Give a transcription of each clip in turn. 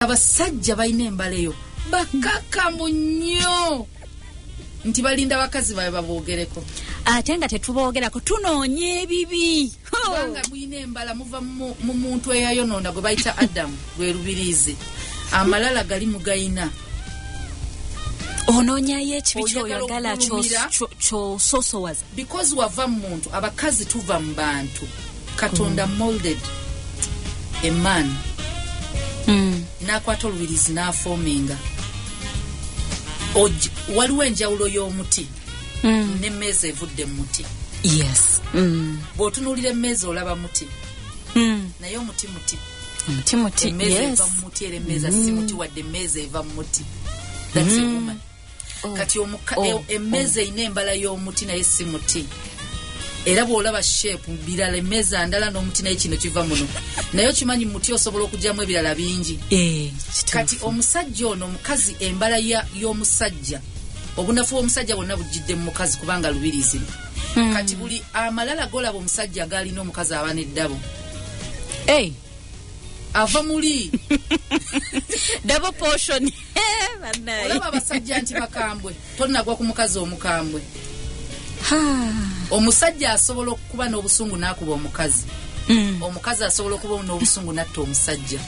Abasajja balina embala eyo, bakakamu nnyo nti balinda bakazi babe baboogereko. Ate nga tetuboogerako, tunoonya ebibi. Kubanga mulina embala, muva mu muntu eyayonoona gwe bayita Adamu, lwe lubiriizi. Amalala gali mugayina. Onoonyayo ekibi. Oyagala Kyoyagala okugulumira. Kyososowaza. Because wava mu muntu. Abakazi tuva mu bantu. Katonda molded a man, n'akwata olubirizi n'aforminga. Waliwo enjawulo y'omuti n'emmeeza evudde mu muti. Bw'otunuulira emmeeza, olaba muti, naye omuti muti. Omuti muti. Emmeeza eva mu muti, era emmeeza si muti, wadde emmeeza eva mu muti. That's a woman. Kati emmeeza erina embala y'omuti, naye si muti. Era bw'olaba shape birala, emmeeza ndala n'omuti, naye kino kiva muno. Naye okimanyi mu muti osobola okugyamu ebirala bingi. Kituufu. Kati omusajja ono, omukazi, embala y'omusajja, obunafu bw'omusajja bwonna bujjidde mu mukazi, kubanga lubirizi. Kati buli amalala golaba omusajja galina, omukazi aba n'eddabo. Hey, ava muli. Double portion. Bannaye. Olaba abasajja nti bakambwe, tonagwa ku mukazi omukambwe. Ha. Omusajja asobola okuba n'obusungu n'akuba omukazi. Omukazi asobola okuba n'obusungu n'atta omusajja.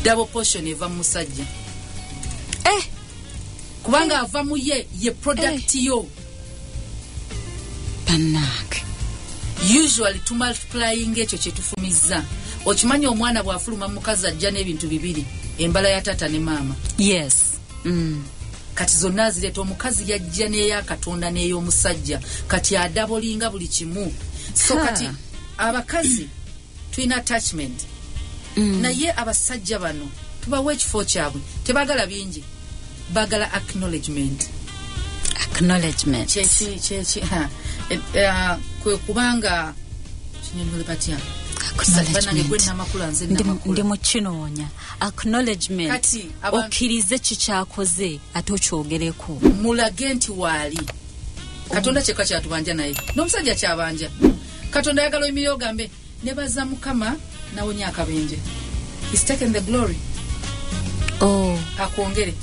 Double portion eva mu musajja, kubanga ava mu ye, ye product yo. Bannange. Usually tumultiplying ekyo kyetufumizza. Okimanyi omwana bw'afuluma mu mukazi ajja n'ebintu bibiri, embala ya taata ne maama. Kati zonna azireeta. Omukazi yajja n'eya Katonda n'ey'omusajja, kati adoublinga buli kimu. So kati abakazi tulina attachment, naye abasajja bano tubawa ekifo kyabwe. Tebagala bingi, bagala acknowledgement. Acknowledgement. Kyeki kyeki ha, kwe kubanga kinyonyole batya? Bannange, gwe Namakula, nze Namakula. Ndi mu kinoonya acknowledgement. Kati okkirize kikyakoze ate okyogereko. Mulage nti waali. Katonda kyekka kyatubanja, naye n'omusajja kyabanja. Katonda ayagala oyimirire ogambe, "Nebaza Mukama, nawonya akabenje." He's taken the glory. Oh. Akwongere.